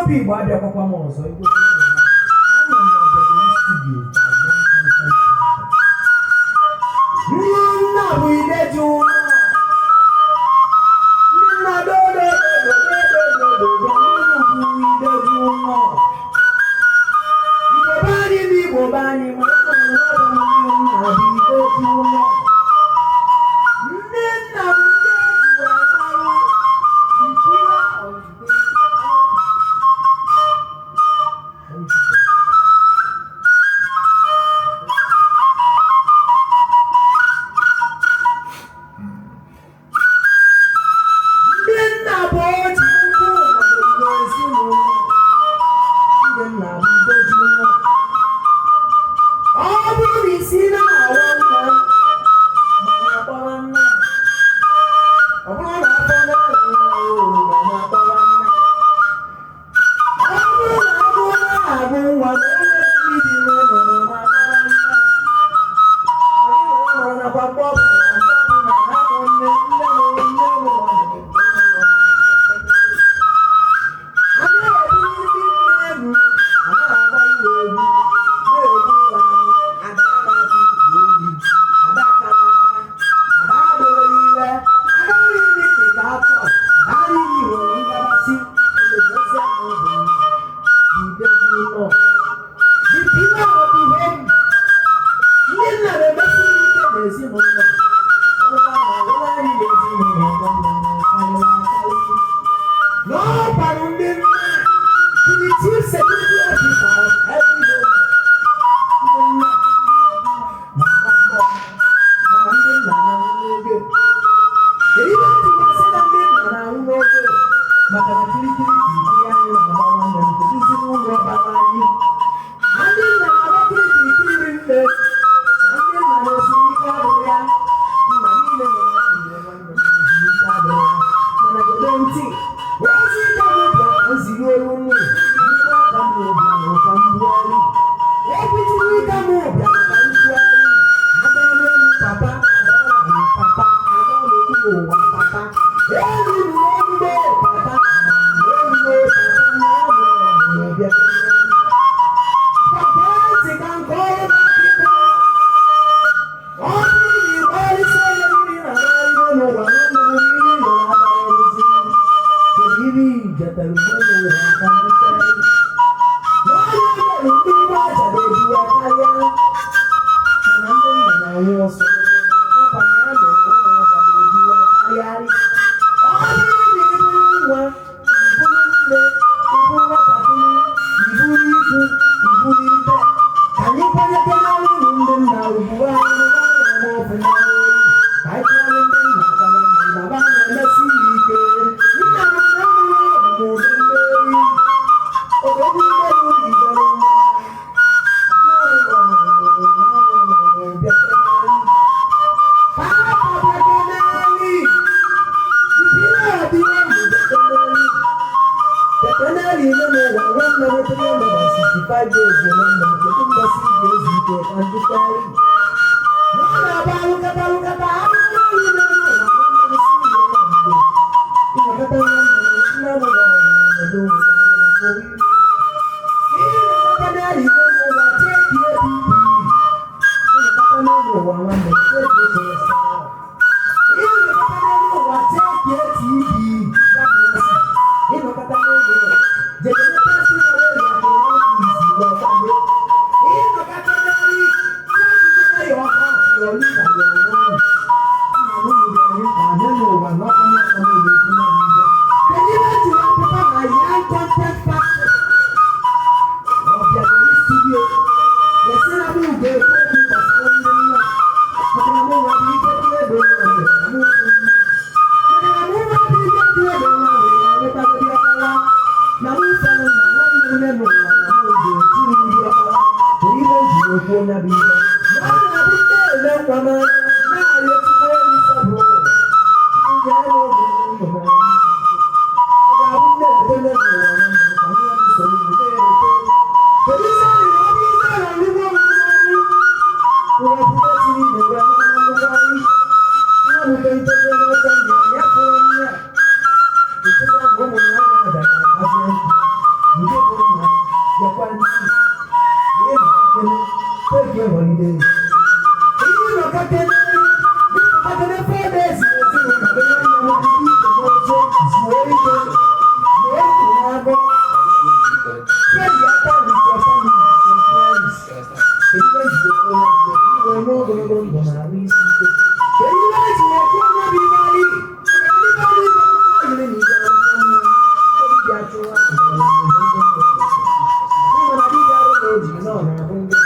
Bụ Igbo, abịakwakwa m ọzọ. Igbo, anọ m na Obiageli Studio by Young Content Factory. Ndị nna bụ ideji ụlọ. Ndị nna, dododododododo, bụ ideji ụlọ. Igbo be anyị, ndị Igbo be anyị, ma ọ bụ ndị nna bụ ideji ụlọ. Ndị nna bụ ndị eji wee marụ, the pillar of the. Let me see. Ndị nna bụ oji ukwu maka ezinụlọ. Ndị nna bụ ideji ụlọ. Ọ bụrụ na isi na-aghọ nwa, mama akpọwa nna. Ọ bụrụ na afọ na-aghọ nwa o, mama akpọwa nna. Ọ bụrụ na agụụ na-agụ nwa na enweghị dị n'ụlọ, mama akpọwa nna. Anyị nwa mara nakwa mgbe ọ bụla na-akpọ nne, nne m, nne m, nọ. A na-ebuli ndị nne elu, a na-agba iwe egwu, na-egbu anyị. Ada na-atụ egwu, ada kara aka, ada dowere ire, ada riri dị ka atọ, ada riri nwere ngabasị. Elegosi ahụ bụ ideji ụlọ, the pillar of the home. Ndị nna na-emesi ike n'ezinụlọ. Ọrụ a na-arụrụ anyị n'ezinụlọ, nwanne m, karịrị akarị. N'ọkwanụ ndị nna to the chief security officer of every home. Ndị nna na-agba mbọ, mana ndị nna na-anwụ n'oge. Kedu ihe ntị sị na ndị nna na-anwụ n'oge? Maka na kirikiri kirikiri anyị na-agba, nwanne m, kedụzi n'ụlọ bara anyị na ndị nna na-agba kirikiri nne na ndị nna na ezumike adịrị ya. Nna niile nọ na ndụ, nwanne m, ezumike adịrị ya. Mana gede ntị, ozi ka m bịa ka m ziri olu nnu mgbe aka m bịa na ụka mbugharị okwuchukwu ka m bịa ka m kwugharị. Ada n'elu papa, ada n'ala papa, ada n'okpuru ụwa papa, elu n'elu papa, elu papa, na ọmụrụ bịa. Papa, ntị ka nke ọrụ n'akụkọ. Ọ bụrụ na ị gbalịsị ihe niile ị na-agagharị n'ụwa, nwanne m, ihe ị na-agagharịzi, kedu ihe i jetere n'ụwa aka ndị tere n'ọnya mere ndị ngwa aja na-ejiwe karịa? Mana ndị nna na-anwụ ọsọ nakwa ya mere ụmụ aja na-ejiwe karịarị. Ọ bụrụ na ị bụrụ nwa, ị bụrụ nne, ị bụrụ nwatakịrị, ị bụrụ ikwu, ị bụrụ ibe, ka anyị kwanyete n'ọrụ unu ndị nna ugbu a na-eme ọfụma. Ka anyị tụọrọ ndị nna aka na nna na ba na-emesi ike. Nna m, nne m, ọmụmụ na mmeri odogwu elu ibere nwa nna m, ọmụmụ nna m, bịakeneli papa, bịakeneli ipile dị egwu, bịakeneli, bịakeneli ime n'ụwa. Nwanne m, 365 days, nwanne m, kedu mbọsị ị ga-ezu ike ka ndị teri na ọ na-agba alụkata alụkata alụkata olu n'elu ụwa? Nwanne m, si ihe na mgbe ịnọkọta, nwanne m, nna m na ọmụmụ ịnọkọta n'elu n'ụwa, check BP. Ịnọkọta n'elu ụwa, nwanne m, check cholesterol. Ịnọkọta n'elu ụwa, check TB. Ịnọkọta n'elu ụwa, jekene test malaria ka ị mara ka isi wee kwado. Ịnọkọta n'elu, check your heart, your liver, your lung. Nna m, unu dị anyị mkpa n'elu ụwa na ọkwa n'aka m na-ekwu ya bụ ihe. Kedu ihe eji wee pụta na Young Content Factory Ọbịageli Studio wesị na mụ ga-ekwu okwu gbasara ndị nna? Maka na mụ nwa bụ ike dị ebe nwa nwere na mụ bụ nna. Maka na mụ nwa bụ ike dị ebe nwa nwere ya nwetagodi ọkpara na mụ fere nna, nwanne m, n'ụwa na mụ ga-etiri ndị ọkpara. Kedu ihe m ji wee kwuo ya bụ ihe? Na ọ na-abụ ndị ele nwa m anya na-arịọ Chukwu Olise bụ ụwa nye m oge ndụ na ọ ga-abụ nne etole n'ụwa, nwanne m, ka nwa m soro m na-eto. Kedu isi anyị na ọ bụrụ na arụgbu onwe n'ọrụ wepụta chi niile wee mara ngwari nwa m tolitere n'ọcha nna ya pụrụ nne a echeta na ụmụ ya na-ada na-akasị nkụ. Ịma na dibịa arụ na-eji nọ na-abụ ndị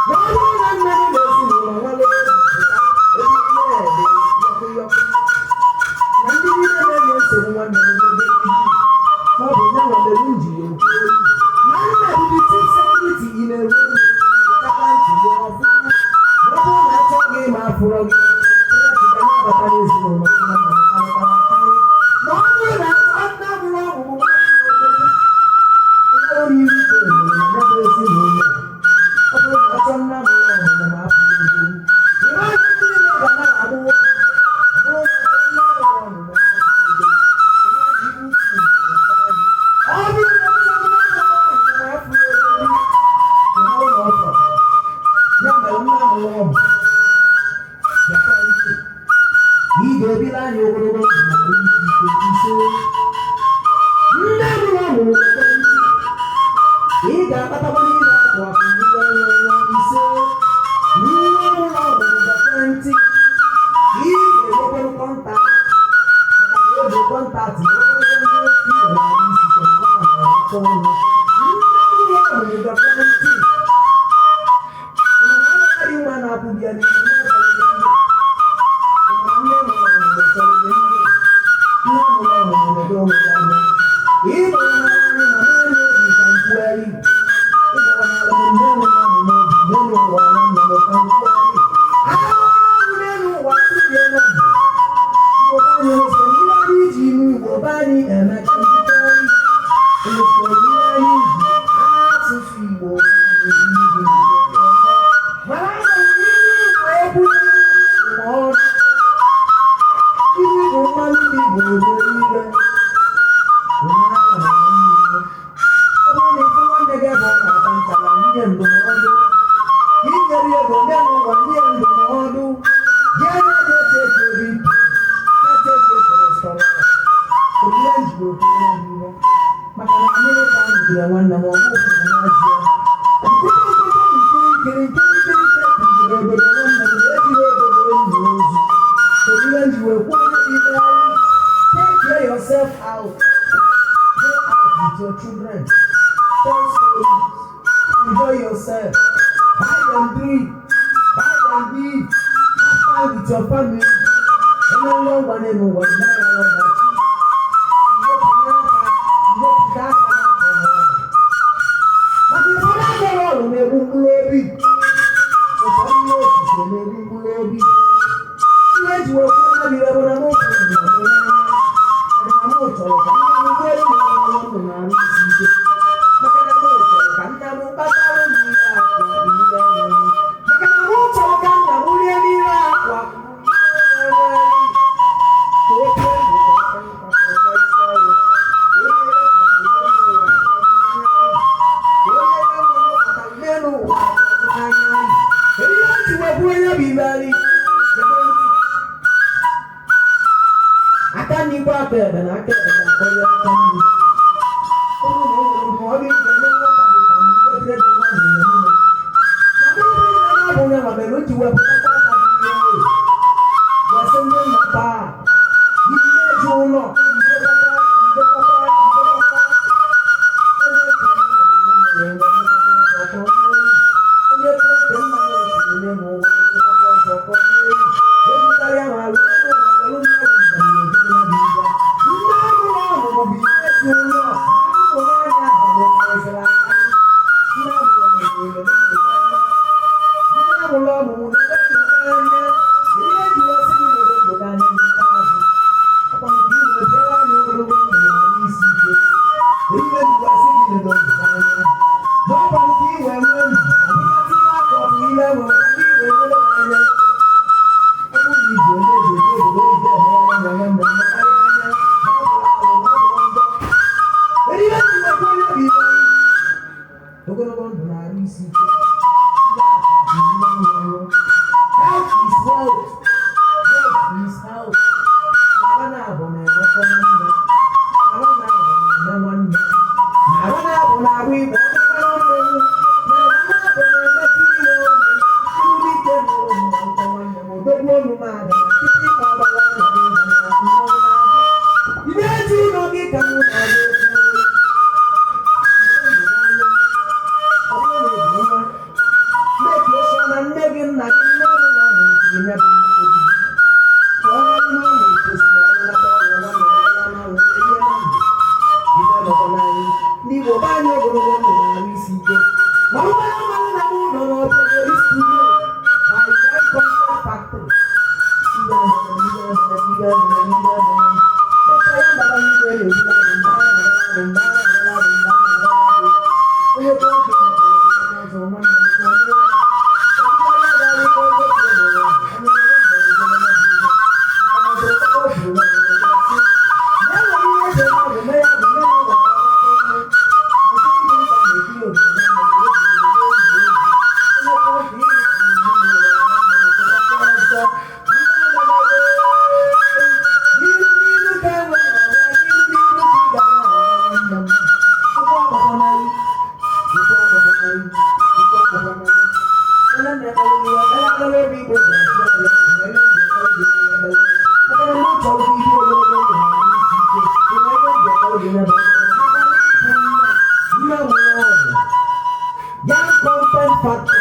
na ọ bụrụ na nne gị na ezinụlọ nwere obi pụta ebe ihe dị yọkụ yọkụ na ndị niile na-enye nsogbu. Nwanne m, ebe iji ọ bụ ya nwere m ji wee kwuo na nna bụ the chief security ị na-enwe. Pụtakwa ntị gị ọfụma ma ọ bụrụ na achọ gị ma afụrọ gị ga na-abata n'ezinụlọ gị. Nwanne m, karịkwara akarị ma ọ bụrụ na nna mụrụ ọmụmụ onye iri mere na ya bụ ezinụlọ. Ọ bụrụ na achọ nna mụrụ ọmụmụ ma afụrụ odogwu, ịma na ndị niile ga na-agbụ. Ọ bụrụ na achọ nna mụrụ ọmụmụ ma afụrụ odogwu, ịma na ibu ukwu ọ bụrụ na achọ nna mụrụ ọmụmụ ma afụrụ odogwu, ịma ụlọ ọtọ ya mere nna mụrụ ọmụ bịakwa ike. Ị ga-ebila anya ogologo ndụ ma nwee isi ike. Ise, nne mụrụ ọmụmụ bịakwa ike. Ị ga-akpatakwa n'ime akụ akụ ihe nwe. Ise, nne mụrụ ọmụmụ bịakwa ntị. Ị ga-enwekwanụ contact, maka na ego contact na ogologo ndị ị nwere isi ike na ha na-akọ ọnụ. Nne mụrụ ọmụmụ bịakwa ntị. Ị ma na agadi nwa na-akwụ ya n'ihu na-achọghị ndị. Ị ma na nne mụrụ ọmụmụ chọrọ ihe ndị nne mụrụ ọmụmụ nedo onwe ya anya. Ịgbara anyị na naanị obi ka nkwugheri. Ịgbara m nne mụrụ ọmụmụ obi n'elu ụwa na nne m ka nkwugheri. Ahụhụ n'elu ụwa tinye na Igbo be anyị nwesịrị ihe anyị ji ime. Igbo be anyị eme ka nkwugheri. Nwesịrị ihe anyị ji asụsụ Igbo anyị iji mana ahụrụ ilu Igbo okwu ndụmọdụ. Ilu bụ mmanụ ndị Igbo ire ụnyaahụ na nwanne. Ọ bụrụ na ịfụ nwanne gị ebe ọ na-ata nchara, nye ndụmọdụ. Inyere ego n'elu ụwa, nye ndụmọdụ. Ji anya dị otu esi ebi na-eche esi cholesterol. Ebile njikwa okwu ya bụ ihe maka na Amerịka nụgide nwanne m ọgụ ụfụrụ n'ezie nkiri nkiri nkiri nkiri obodo. Nwanne m ejiri obodo enyi ozu. Ebile nji wee kwuo onye bụ ibe anyị, take care yourself out, go out with your children, tell stories, enjoy yourself, buy them drink, buy them gift, have time with your family. Eme ngwa ngwa n'elu ụwa ndị ya lọghachi iwepụ n'aka iwepụta aka n'alcohol, maka ụfọdụ alcohol na-egbu mkpụrụ obi, ụfọdụ ihe osise na-egbu mkpụrụ obi. Ihe eji wee kwuo ya bụ ihe bụ na mụ hụrụ na mụ n'anya adị na mụ chọrọ ka nna m gbuo m ọrụ ndụ na arụ isi ike, maka na mụ chọrọ ka nna m kpatara m ihe akụ ihe enwe, maka na mụ chọrọ ka nna m rie n'ihe akụ akụ ka o tee ndụ ka ọ ka nka ka ọ kpọọ isi ọrụ ka o nyere ka n'elu ụwa ka o nyere nwa m ọka n'elu ụwa n'anya anyị. Kedu ihe o ji wee bụrụ onye bụ ibe anyị? Gebe ntị. Aka n'igwe, aka ebe na aka ebe ga-akọrọ aka nri. Ọ bụrụ na e nwere ndụmọdụ ị ga-enye nwata dị ka m kwetere dị nwaanyị na mụ na mụ bụ nne na ọ bụ ya nwa mere o ji wepụtakwa aka gị ihe wesị ndị nna taa ihe ji ụlọ ndekọta ndekọta ndekọta onye tụọ nke nna m osiri onye n'ụwa ndekọta ọzọ kọ egwukarịa ma alụ elu ụwa welu nne nne mụrụ ọmụmụ bụ ihe ji ụlọ ụmụ n'anya abụọ karịsịrị aka. Nne mụrụ ọmụmụ na-eme ndụ nne mụrụ ọmụmụ na-eme ndụ n'anya. Ihe ji wee sị gị n'ebe ndụ gị anya n'ikpeazụ ọkwa nke iwe bịara anyị ogologo ndụ na ahụ isi ike. Ihe ji wee sị gị n'ebe ndụ gị anya n'ọkwa nke iwe nwee ndụ abụkata ihe aka ọ bụ ihe nwere ka iwe nwere gị anya. Ọ bụrụ na iji onye eji eji obodo oyibo emegharị anya, nwanne m, megharị anya ma ọ bụrụ alụ ma ọ bụrụ njọ. Kedu ihe ji wee kwuo onye bụ ibe anyị ogologo ndụ na arụ isi ike? Ndị akụ bụ ihe nwụrụ. Health is wealth, wealth is health. Arụ na-abụ na-emekọ nwanne, arụ na-abụ na-eme nwanne, na arụ na-abụ na-abụ igbo ọkpụkpara ọnụ, na arụ na-abụ na-emekọ ihe ọnụ. Ịbụrụ ike n'ụlọ ụwa nkọ nwanne m odogwu ọnụ m ada na kịtị ịkpa ọgbara anya gị na mmọnwụ na-abịa. Ị na-eji ụlọ gị ka mụ na-agwa okwu. Ndị Igbo be anyị, ogologo ndụ na-arụ isi ike. Marụkwara mmanụ na mụ nọ n'Obiageri Studio by Young Content Factory. Young Content Factory.